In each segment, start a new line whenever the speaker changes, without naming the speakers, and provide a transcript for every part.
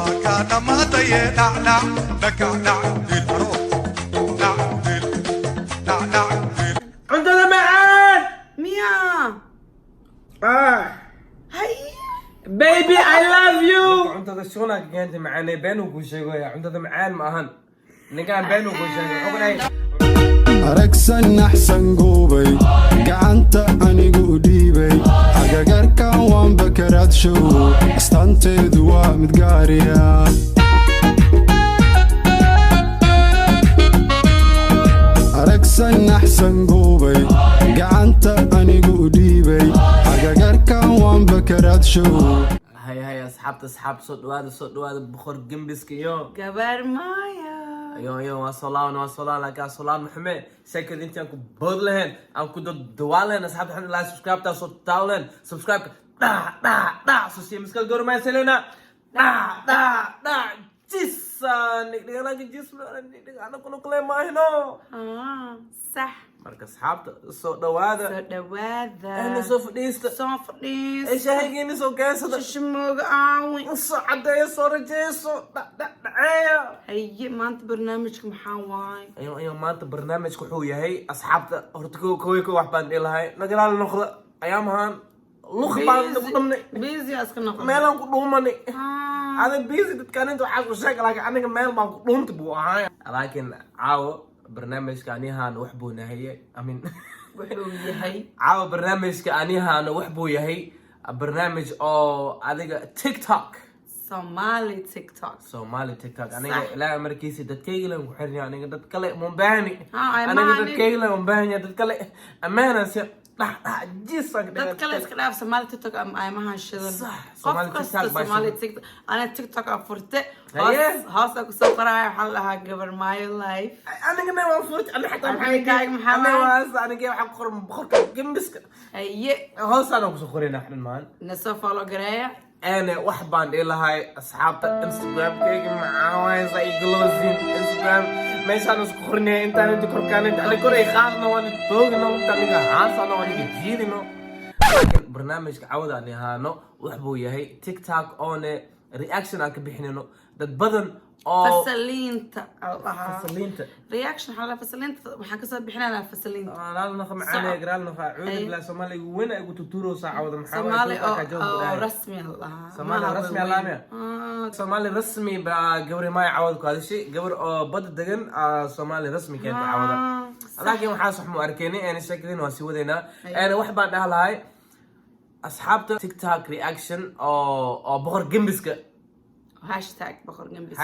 Waa kaa dhammaataye, dhacdhac dhakacdhac dil aro dhac dil dhacdhac dil.
Cuntada macaan.
Miyaa?
Ah.
Hay.
Baby, I love you. Cuntada shuna ka keentay macaanee, been uu kuu sheegaya. Cuntada macaan ma ahan, ninkaan been uu kuu sheegay. Wuxuu ku dhahay
Aragsan axsan guubay, gacanta anigu u dhiibay, agagarkan waan bakaraad show, astaanteedu waa mid gaariya. Aragsan axsan guubay, gacanta anigu u dhiibay, agagarkan waan bakaraad show.
Hay hay, asxaabta, asxaab, soo dhawaada, soo dhawaada. Boqor gembiska iyo
Gabar Maya.
Yo yo, waa soo laaban, waa soo laaban, laakiin waa soo laaban maxume sheekada intaan ku bood lahayn, aan ku dadawaan lahayn. Asxaabta, alxamdulilah, subscribe-taa soo taaw lahayn, subscribe-ka dhac dhac dhac soo siiya miskal goormaysalena dhac dhac dhac jisa nigdhiganaka jisma nigdhigana kunukle maahino.
Ah, sax.
Marka asxaabta, soo dhawaada.
Soo dhawaada.
Ahna soo fadhiista.
Soo fadhiista.
Ee shaahigiina soo keensada.
Shishimooga aawi.
Soo cadeeyo, soo rajeeso, dhac dhac dhaceeya.
Haye, maanta barnaamijka maxaa waaye?
Ayo ayo, maanta barnaamijka wuxuu yahay, asxaabta, horta ko koy ko wax baan dhihi lahay, nagalaal noqda, ayaamahan luq baan ku dhamnay.
Busy iska noqon.
Meelaan ku dhuumanay.
Ah.
Adag busy dadkaan inta waxaa ku sheega, laakiin aniga meel baan ku dhuunta buu ahaa. Laakiin caawo barnaamijka anihaan wax buu nahaye, I mean,
wuxuu yahay?
Caawa barnaamijka anihaan wax buu yahay barnaamij oo adiga TikTok.
Somali TikTok.
Somali TikTok. Aniga
Sax.
Ilaahay markiisa dadkayga len ku xirnaya, aniga dad kale mun baahni.
Ha, ay
aniga
maani.
Dadkayga len mun baahanya, dad kale ammaana si dhax dhax jis.
Dad kale iska dhaaf, Somali TikTok ama aymahan shidan.
Sax,
qof
Somali
kasta
TikTok baa
Somali
shidan.
TikTok, ana TikTok a furte.
Haye.
Hoos hoosa kusoo qoraya, waxaa la dhahaa Gabar Maayo Life.
Anigana waan furtay, ani xataa maxay
Adigaaga maxaa
aniga
waaye?
Waas aniga waxaa ku qoran Boqorka Gembiska.
Haye.
Hoosaana kusoo qorayna xidhan maan.
Na soo follow gareeya.
Ene wax baan dhihi lahay, asxaabta, Instagramkayga maxaa waaysa igloosin Instagram meeshaan isku qornaya, intaan inta korkaan inta ani kor ay qaadno, waan toogno, inta aniga haasano, waan iga jiidino. Laakiin barnaamijka cawada aan ahaano wax buu yahay TikTok oone reaction aan ka bixinino dad badan oo
Fasaliinta al dhahaa.
Fasaliinta.
Reaction waxaa la dhahaa fasaliinta, waxaan kasoo bixinaynaa fasaliinta.
Raal naqa macaane, raal naqa, cuudu
Ay.
bilaa Soomaaliga weyn ay ku tuturoosaa cawada, maxaa waaye?
Soomaali oo
TikTok-ka jawaab ku
oo
dhahay.
Rasmi al dhahaa.
Soomaali
Maaha
rasmi
weyn.
alaamia.
Ah.
Soomaali rasmi baa gabri maay cawad ku hadashay, gabar oo badda degan aa Soomaali rasmi keentay cawada.
Ah.
Laakiin waxaas wax mu arkeenay, eena sheekadin waa sii wadaynaa. Eena wax baan dhaha lahay, asxaabta, TikTok reaction oo Boqor Gembiska.
#BoqorGambis.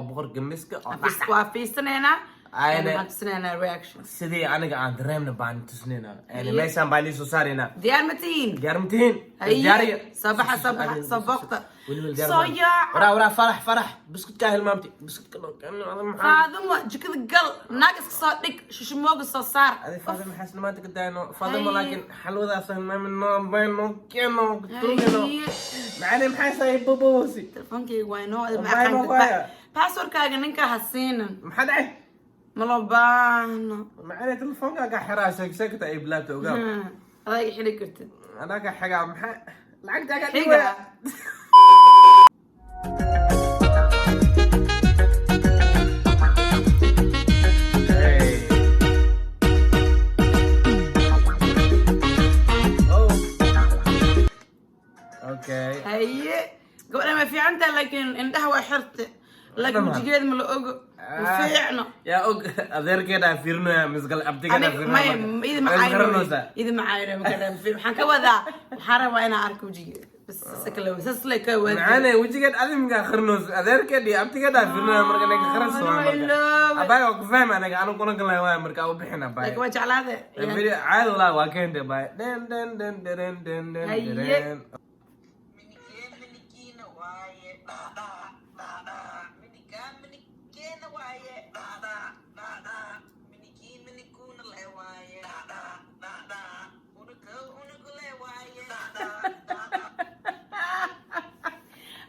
#BoqorGembiska oo
Waa fiirsanaynaa.
Ayne.
Waxaan tusinaynaa reaction.
Sidii aniga aan dareemna baan tusinaynaa. Eena
Haye.
Meeshaan baan iisoo saaraynaa.
Diyaar ma tihiin?
Diyaar ma tihiin?
Haye.
Diyaariya.
Soo baxa, soo baxa, soo booqta.
Weli diyaar
Soo
baan.
yaaca.
Waraa waraa, Farax, Farax, buskudkaa hilmaamtay, buskudka loo keeno maxaa?
Faaduma, jikada gal, naag iska soo dhig, shishimooga soo saar.
Adi Faadima maxaa isla maanta ka daayno Faadima?
Haye.
Laakiin xalwadaas hilmaamino bayno keeno turugino.
Haye.
Macane maxay sahay bobosi?
Telefoonkayga waa inoo
Wallahi ma waaya.
Passwordkaaga ninka ha siinin.
Maxaa dhacay?
Ma loo baahno.
Macane telefoonkaaga xiraa, sheeg sheegta ay bilaabta ogaa.
Adaa i xili kartid.
Anaga xigaa, maxaa lacagtaaga
Xiga.
Dhiwaya. Hey. Oh. Okay.
Haye, gabadha ma fiican tahay, laakiin indhaha waa xirte, laakiin
Maaha.
wejigeeda ma la ogo, ma fiicno.
Yaa og, adeerkeeda fiirinaya misgal abtigeeda
aniga maya,
fiirinaya.
idi ma cayno, idi ma cayno, waxaan ka wadaa, waxaan rabaa inaan arko wejigeeda bas, sasa kale sas le ka wada.
Macane wejigeed adimka akhrinayso, adeerkeed iyo abtigeeda fiirinaya, marka ninka kharas waa.
I
Marka
love it.
Abay waa ku fahmi, anaga anu kuna galnay waay, marka u bixin abay.
Laakiin waa jeclaade.
Video caadi walaa waa keentay abay, den den den den den den.
Haye.
Den.
Minikiina waaye dhadhaa dhadhaa, minikaa minikeena waaye dhadhaa dhadhaa, minikii minikuuna le waaye dhadhaa dhadhaa, unukow unugu le waaye dhadhaa dhadhaa.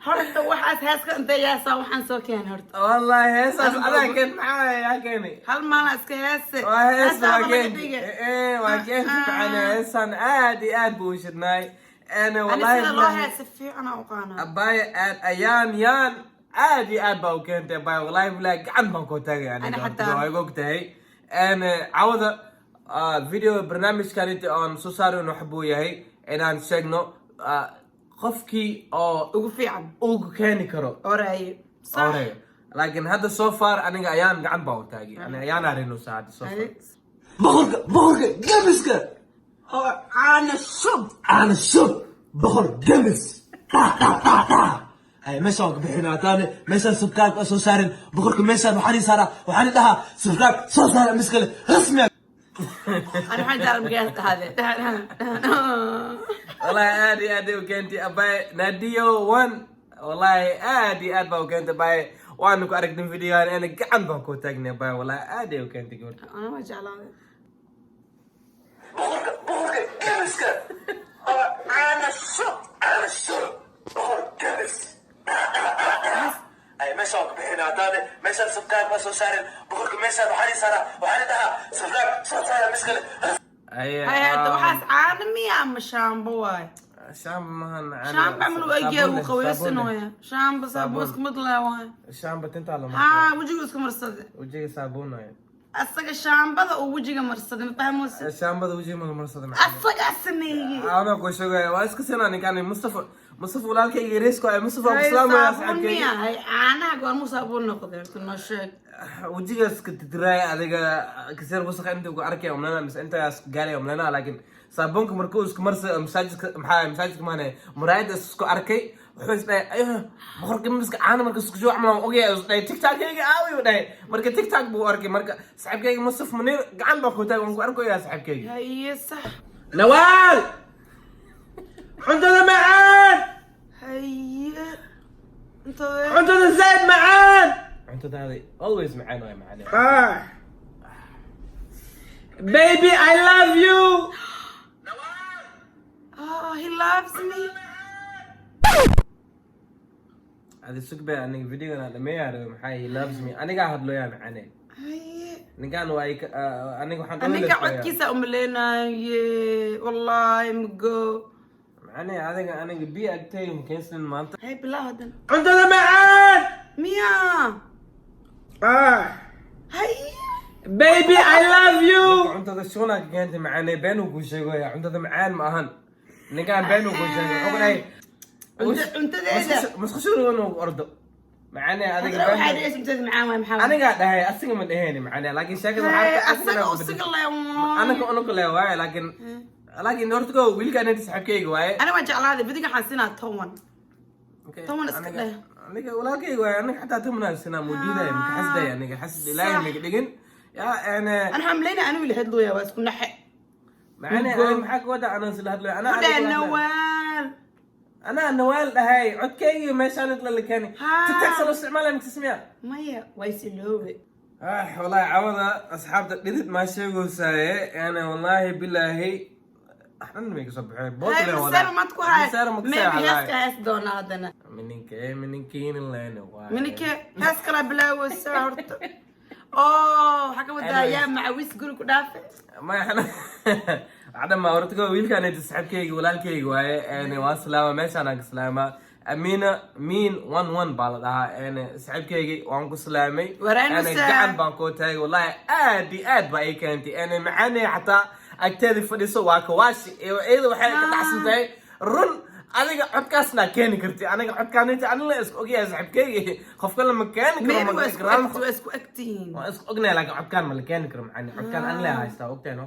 Horta waxaas heeska intee yaasaa waxaan soo keen horta?
Wallahi heesaas
Anigu
adaa keen, maxaa yaa keenay?
Hal maalin iska heese.
Waa hees.
Heesaa
Waa
laga
keentay
dhigay.
ee waa keentay macane, heesaan aad iyo aad buu u shidnaay. Ene
ani
wallahi
sida loo heesa fiican aan u qaanaa.
Abaya aad ayaan yaan. Aad iyo aad baa u keentay bay, wallahi bilahi, gacan baan koo taagay aniga.
Ana xataa.
Waa iga og tahay. Cawada video barnaamijkan inta aan soo saarayno waxa buu yahay inaan sheegno qofkii oo
ugu fiican
ugu keeni karo
oraaye, sax.
Oraya. Laakiin hadda so far aniga ayaan gacan baa u taagay, aniga ayaan arino saacadda so far.
Boqorka, boqorka gamiska.
Oo caana shub.
Caana shub, boqor gamis. Ta ta ta ta. Hay, meeshaan waan ka bixinaa taane. Meeshaan subscribe ka soo saarin boqorka. Meeshaan waxaan ii saaraa, waxaan ii dhahaa subscribe soo saara miskale rasmi ah.
Ana waxaan jeclaa magaas dhahade.
Wallahi aad iyo aad ay u keentay abay Nadio one. Wallahi aad iyo aad baa u keentay abay, waanu ku aragnay videogan, ana gacan baan ku taagnay abay. Wallahi aad ay u keentay gabadha.
Ana waa jeclaaday.
Boqorka, boqorka gamiska oo caana shub, caana shub, boqor gamis. Ay, meeshaan waan ka bixinaa taane. Meeshaan subscribe ka soo saarin boqorka. Meeshaan waxaan ii saaraa, waxaan ii dhahaa subscribe soo saara miskale.
Ay,
Hay, hadda waxaas caano miya ama shaambo waay?
Shaamba mahan.
Shaamba camal u egyahay, wuu qabaysanooya. Shaamba saabuun isku mid leh waay.
Shaamba tintaa lama
Haa, wejigu iska marsaday.
Wejiga saabuun waaye.
Asaga shaambada uu wejiga marsaday, ma fahmaysa?
Shaambada wejiga ma la marsada macallin.
Asagaa sameeyey.
Anaa ku sheegaya, waa iska sinaa ninkaan Mustafa. Mustafa walaalkayga yariisko ay, Mustafa, ku
Hay,
salaamaya
saabuun
saaxiibkayga.
miya? Hay, caanaha goormuu saabuun noqday? Horta noo sheeg.
Wejigaas ka titiraaya adiga kasir wasakh inta ku arkay umlana mise intaas gaaray umlana, laakiin saabuunka markuu isku marsa masaajidka, maxaa masaajidka maane, muraayada isku arkay, wuxuu is dhahay, ayo boqorka miska caana marka isku soo camal ogaya, is dhahay TikTok-kayga aawi, u dhahay. Marka TikTok buu arkay. Marka saaxiibkayga Mustaf Munir, gacan baa ku taag, waan ku arkayaa saaxiibkayga.
Haye, sax.
Nawaal, cuntada macaan.
Haye, cuntada.
Cuntada zaid macaan, cuntadaada always macaan waay, macaan. Baby, I love you.
Oh, he loves me.
Adi sugbe, aniga videogan aan dhameeyaa rabo. Maxaa he loves me? Anigaa hadlooyaa macaane.
Haye.
Ninkaan waa aniga waxaan
Aniga codkiisa umaleynaye, wallahi mago.
Macaane, adiga aniga biyo agtay makeensanin maanta.
Hay, bilaa hadan.
Cuntada macaan.
Miya? Haye.
Baby, I love you. Cuntada shuna ka keentay macaane, been uu kuu sheegaya. Cuntada macaan ma ahan, ninkaan been uu kuu sheegay. Wuxuu ku dhahay
Cuntadeeda.
Musqushuur inuu ordo macaane adiga.
Hadda waxaa
Been
dhehaysa cuntada macaan waay, maxaa waay?
Anigaa dhahay, asiga ma dhehayni macaane, laakiin sheekada
Haye,
waxaa
asaga usiga le.
Anaga unuka le waaye, laakiin horta ko wiilkaan inta saaxiibkayga waaye.
Aniga waan jeclaaday bidiga, waxaan siinaa 10.
Okay,
10 iska dheh.
Aniga walaalkayga waaye, aniga xataa 10 sinaa mudiidaya, maka xasdaya aniga, xasd ilaahay maka dhigin yaa ana.
Ana waxaan malaynaya anigu ila hadlooya, waa isku naxe.
Macaane,
Mugo.
ana maxaa ka wada anaan sila hadlayo ana?
Ku dheh Nawaal.
Anaa Nawaal dhahay, codkayga meeshaan inta la keenay.
Haa.
TikTok soo isticmaalaya makasmiya.
Maya, waa is iloobe.
Ah, wallahi cawada asxaabta dhidid maa sheegoysaaye ana, wallahi bilaahi dhan may kasoo baxeen.
Hay, maseer maad ku hay. Maybe heeska hees doonaa haddana.
Mininka mininkiina leena waay.
Minike hees kalaa bilaaweysaa horta. Oo waxaa ka wadaa yaa macawis guri ku dhaafe.
Ma waxda ma horta ko wiilkaan inta saaxiibkayga walaalkayga waaye een waan salaama, meeshaan aan ka salaamaa. Amina Miin 11 baa la dhahaa een saaxiibkayga, waan ku salaamay.
Waraanusa.
Een gacan baan koo taagay, wallahi aad iyo aad baa ii keentay een macaanay, xataa agteeda fadhiso waa kawaashi iyada, waxay ka dhacsan tahay run. Adiga codkaasna keeni karti, aniga codkaan inta anila isku ogyahay saaxiibkayga, qof kale ma keeni karo.
Maybe
ma
waa isku waa isku egtihiin.
Waan isku ognahay, laakiin codkaan ma la keeni karo macani, codkaan anila haystaa, ogtahay no?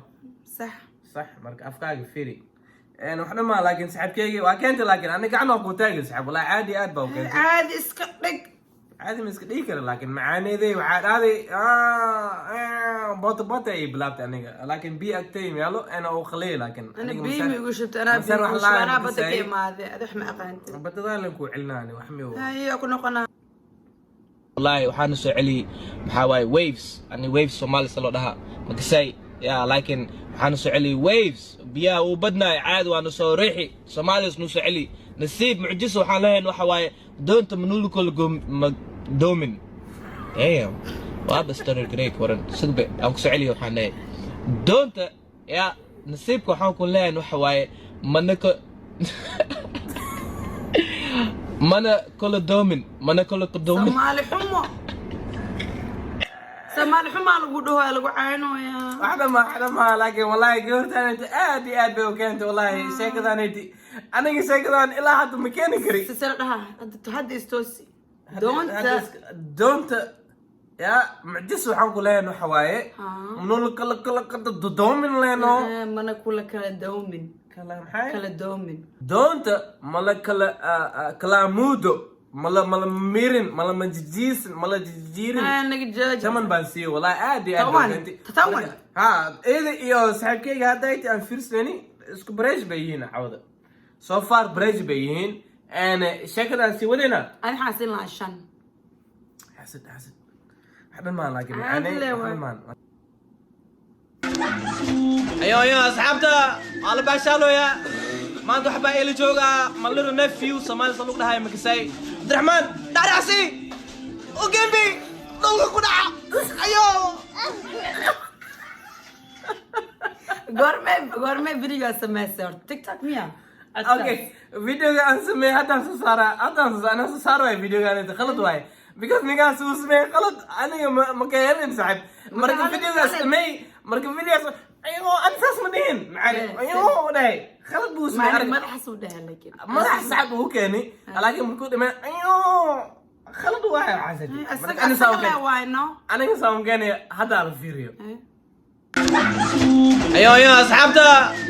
Sax.
Sax, marka afkaaga firi een wax dhamaa, laakiin saaxiibkayga waa keentay, laakiin aniga gacan waa kuu taagay saaxiib, wallahi caadi aad baa u keentay.
Caadi iska dhig.
Caadi ma iska dhigi kara, laakiin macaaneeday waxaa dhahday boota boota ay bilaabtay aniga, laakiin biyo agtay yaalo ana uu qalay, laakiin
Ana biyo ma igu shubtay, anaa biyo
masaar
ku
wax
shubay,
la'aan
anaa badda ka
kasay.
imaaday, adi wax ma aqaantid.
Badadaa lan kuu celinaani wax miyo.
Haye, ku noqonaa.
Wallahi waxaana soo celiyey maxaa waaye waves, ani waves Soomaali sa loo dhahaa makasay ya, laakiin waxaana soo celiyey waves, biyaha uu badnaay caadi waana soo riixi, Soomaaliya nuu soo celiy. Nasiib mucjiso waxaan leeyahay waxa waaye doonta manuulkoola ma doomin. Damn, waaba story great waran sugbe aan ku soo celiyo. Waxaan leeyahay doonta ya nasiibka waxaan ku leeyahay waxa waaye manaka Mana kala doomin, mana kala doomin.
Soomaali xumo, Soomaali xumaa lagu dhaho, lagu caynooyaa.
Waxna ma, waxna ma, laakiin wallahi gabartaanayta aad iyo aad bay u keentay. Wallahi sheekadaanayti, aniga sheekadan ilaa hadda ma keeni kari.
Sisira dhaha hadda, hadda istoosi doonta.
Doonta ya mucjis waxaan ku leeyahay waxa waaye manula kala kala kala doomin leeno.
Mana kula kala doomin.
Kala maxay?
Kala doomin.
Doonta mala kala kalaamuudo, mala mala mirin, mala majijiisin, mala jijiirin.
Naga jooji.
10 baan siiyey, wallahi aad iyo aad
10.
bay u keentay.
10.
Ha, iyada iyo saaxiibkayga hadda inta aan fiirsani isku bareej bay yihiin cawda. So far bareej bay yihiin and sheekadaan sii wadayna.
Ani waxaan siin lahaa 5.
Xasid xasid, waxba maan, laakiin
Caadi
macaanay
le
waxba
waay.
maan. Ayo ayo asxaabta, waa la baashaalooya maanta. Waxbaa ila joogaa my little nephew. Soomaali sa lagu dhahay makasay. Cabdiraxmaan dhacdhacsi u gembi dhulka ku dhaca ayo.
Goormee videogaa samaysay horta? TikTok miya?
Okay, videoga aan sameeyey haddaan soo saaraa, haddaan soo anaa soo saar waay. Videogaan inta khalad waay because ninkaas uu sameeyey khalad, aniga ma ka helin saaxib. Marka
Marka
videogaas
khalad.
sameey, marka videogaas ayagoo an saas ma dhihin macali ayagoo dhahay khalad buu sameeyey.
Maalin
Arag
madaxaas u dhahay laakiin.
Madax sacab uu keenay, laakiin markuu dhimay ayoo khalad waay waxaas.
Isaga
Aniga saa u
isaga le
keenay.
Waay no.
Aniga saa u keenay, hadda la fiiriyo. Ayo ayo asxaabta,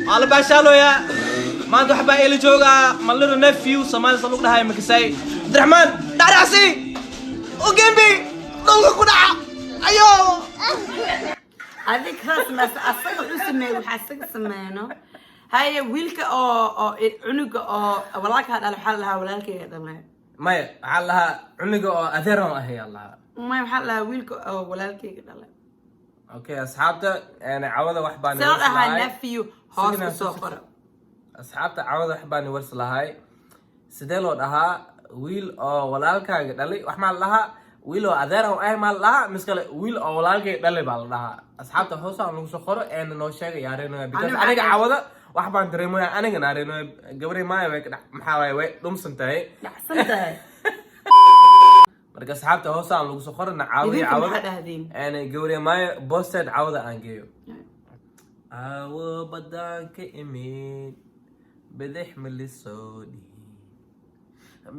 waa la baashaalooya maanta. Waxbaa ila joogaa my little nephew. Soomaali sa lagu dhahay makasay. Cabdiraxmaan dhacdhacsi u gembi dhulka ku dhaca ayo.
Adig saas mas asaga wuxuu sameeyey, waxaa isaga sameeyno. Haye, wiilka oo cunuga oo walaalkaa dhalay waxaa la dhahaa walaalkayga dhalay.
Maya, waxaa la lahaa cunuga oo adeeran ahay aa lahaa.
Maya, waxaa la dhahaa wiilka oo walaalkayga dhalay.
Okay asxaabta, yani cawada wax baan
See loo
wars
dhahaa
lahay.
Nephew hoos
Signa-
kusoo qoro.
Asxaabta, cawada wax baan wars lahay. Sidee loo dhahaa wiil oo walaalkaaga dhalay? Wax maa la dhahaa wiil oo adeer aan ahay maa la dhahaa, mise kale wiil oo walaalkayga dhalay baa la dhahaa? Asxaabta, hoos aan lagu soo qoro eena noo sheegay yaareenaya because
Aniga
aniga cawada wax baan dareemaya. Aniga naareenaya gabadhay maaya way ka dhac maxaa waaye, way dhumsan tahay.
Dhacsan tahay.
Marka asxaabta, hoos aan lagu soo qorana caawiya.
Idinka
Cawada
maxaa dhahdiin?
een gabadhay maaya boosteed cawada aan geeyo. Aawo badaan ka imid, bidix ma lisoo dhihin,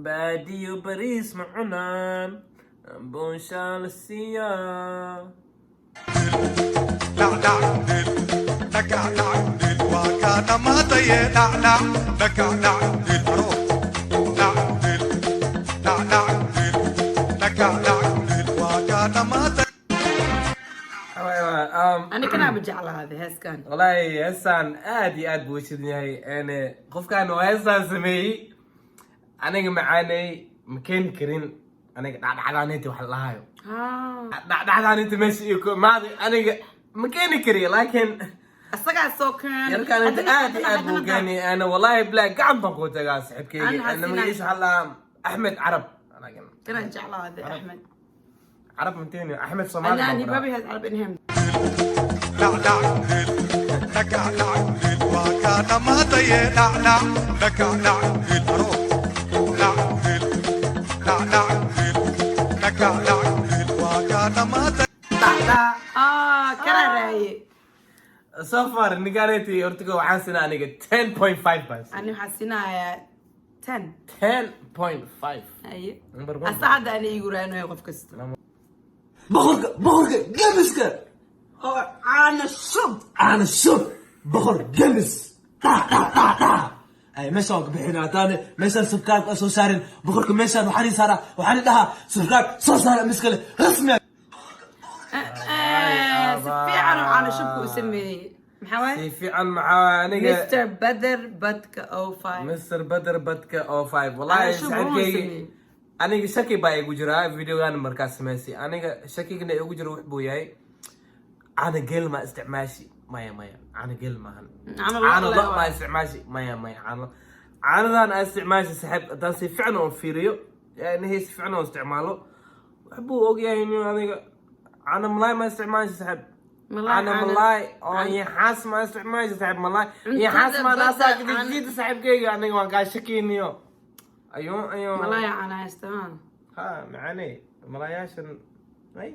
baadiyo bariis ma cunaan, boonshaa la siiyaa.
Dhacdhac dhil dhakac dhac dhil waa kaa dhammaataye dhacdhac dhakac dhac dhil aro dhac dhil dhacdhac dhil dhakac dhac dhil waa kaa dhammaatay.
Ani kanaaba jeclaaday heeskan.
Wallaahi heestaan aad iyo aad buu u shidan yahay. Een qofkaan oo heestaan sameeyey aniga macaanay ma keeni karin. Aniga dhacdhacdaaninta wax la dhahayo, dhacdhacdaaninta meesha iyo maadi aniga ma keeni kari, laakiin
Isagaa soo keen.
Yarkaan inta aad iyo aad buu keenay. Ana wallahi bilaa gacan baan kuu tagaa saaxiibkeyga.
Ana
ana
xasinaa.
magaciisa waxaa la dhahaa Axmed Carab. Laakiin
Kanaan jeclaaday Axmed.
Carab manteeni Axmed Soomaali
Ana
baan
ani
ku dhahaa.
babi has Carab in him.
Dhacdhac dhil dhakac dhac dhil waa kaa dhammaataye dhacdhac dhakac dhac dhil aro dhac dhil dhacdhac dhil dhakac dhac dhil waa kaa dhammaatay.
Ah, kana raaye.
So far ninkaaneti horta ko waxaan siinaa aniga 10.5 baan siinaa.
Ani waxaan siinayaa 10.
10.5.
Haye.
Number one.
Asa hadda ani igu raanayo qof kasta.
Boqorka, boqorka gemiska oo caana shub, caana shub, boqor gemis. Dha dha dha dha. Ay meeshaan waan ka bixinaa haddaane meeshaan subscribe soo saarin. Boqorka meeshaan waxaan ii saaraa, waxaan i dhahaa subscribe soo saara miskale rasmi.
Si fiican oo caana shubka u sameeyey. Maxaa waaye?
Si fiican maxaa aniga.
Mr. Badr Badka 05.
Mr. Badr Badka 05, wallahi
Caana shub wuu
saaxiibkeygii
sameeyey.
Aniga shaki baa igu jiraa videogan markaas samaysay. Aniga shakigana igu jira wax buu yahay: caana geel ma isticmaashi? Maya maya, caana geel maahan.
Caano lo'
Caano
le
lo' ma
waaye.
isticmaashi? Maya maya, caano caanadan aa isticmaashi saaxiib haddaan si fiican oon fiiriyo yani si fiican oon isticmaalo wax buu ogyahay inuu adiga caano malaay ma isticmaashi saaxiib?
Malaay,
caano malaay oo yaxaas ma isticmaashi saaxiib? Malaay
Cuntada
yaxaas ma
badda,
naasaa kadijida saaxiibkeyga, aniga waan kaa shakiyniyo. Ayo, ayo.
Malaya aan haysta ha.
Ha, macaaney, malayaashan ay.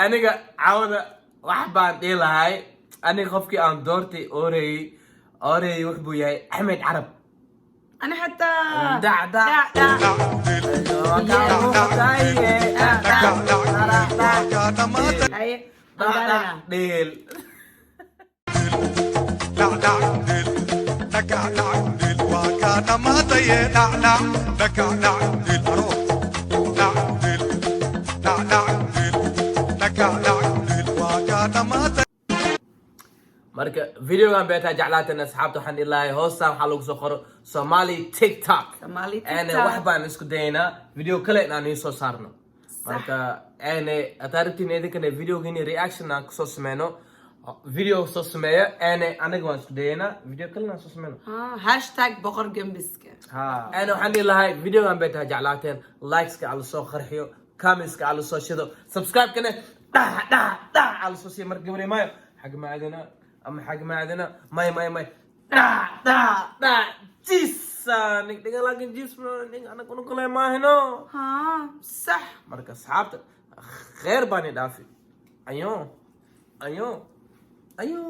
Aniga caawada wax baan dhihi lahay. Aniga qofkii aan doortay ooreyey ooreyey wuxuu buu yahay Axmed Carab.
Ani xataa.
Dhac, dhac.
Dhac, dhac.
Waa kaa dhammaatay.
Haye, aan
Dheel.
Dhacdhac dhil dhakacdhac dhil waa kaa dhammaataye dhacdhac dhakacdhac dhil aro dhac dhil dhacdhac dhil dhakacdhac dhil waa kaa dhammaatay.
Marka videogan beetaa jeclaatan, asxaabta, waxaan dhihi lahay hoostaan waxaa lagu soo qoro Somali TikTok.
Somali
ene
TikTok.
Wax baan isku dayaynaa video kale inaan iin soo saarno. Marka ene hadaa rabtiin idinkana videogiini reaction aan kusoo sameyno, video soo sameeya. Ene anaga waan isku dayaynaa video kale inaan soo sameyno.
Ah, #BoqorGambiska.
Ha, ene waxaan dhihi lahay videogan beetaa jeclaateen, likeska ala soo qarxiyo, commentska ala soo shido, subscribe-kana dhax dhax dhax ala soo siiyo. Marka gabarey maayo xag maadina ama xag maadina may may may dhax dhax dhax jisa nigdhiga, laakin jis nig anaga unukale maahino.
Ha, sax.
Marka asxaabta, kheer baan i dhaafi. Ayo, ayo, ayo.